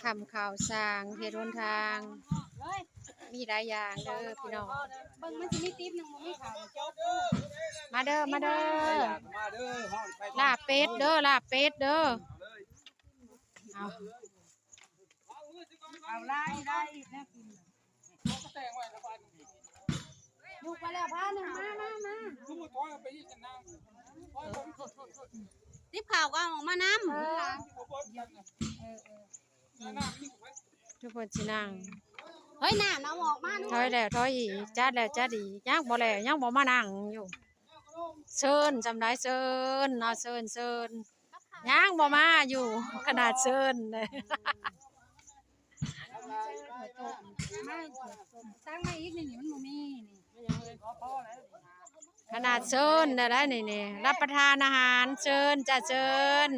ຄ້ຳເຂົ້າສ້າງເຮັດຫົນທາງ ມີຫຼາຍຢ່າງເດີພີ່ນ້ອງ. ເບິ່ງມັນຊິມີຕິບໜຶ່ງບໍ່ມີເຂົ້າ. ມາເດີ ມາເດີ ມາເດີ ລາບເປັດເດີ ລາບເປັດເດີ. ເອົາ ເອົາຫຼາຍ ໄດ້ອີກແນວກິນ. ຍົກໄປແລ້ວພາໜຶ່ງ ມາ ມາ ມາ. ຕິບເຂົ້າກໍເອົາອອກມານຳ. ເອີ ເອີ ເອີ ທຸກຄົນຊິນັ່ງ. ເຮີ້ຍ ນ້ຳເອົາອອກມາ. ຖອຍແລ້ວຖອຍອີກ ຈັດແລ້ວຈັດອີກ ຍັງບໍ່ແລ້ວ ຍັງບໍ່ມານັ່ງຢູ່. ເຊີນ ຈຳໄດ້ ເຊີນເນາະ ເຊີນ ເຊີນ ຍັງບໍ່ມາຢູ່ ຂະໜາດເຊີນເດ້. ມາ ສັ່ງມາອີກ ນີ້ ນີ້ມັນບໍ່ມີນີ້. ຂະໜາດເຊີນໄດ້ ໄດ້ນີ້ ນີ້ ຮັບປະທານອາຫານ ເຊີນຈ້າ ເຊີນ.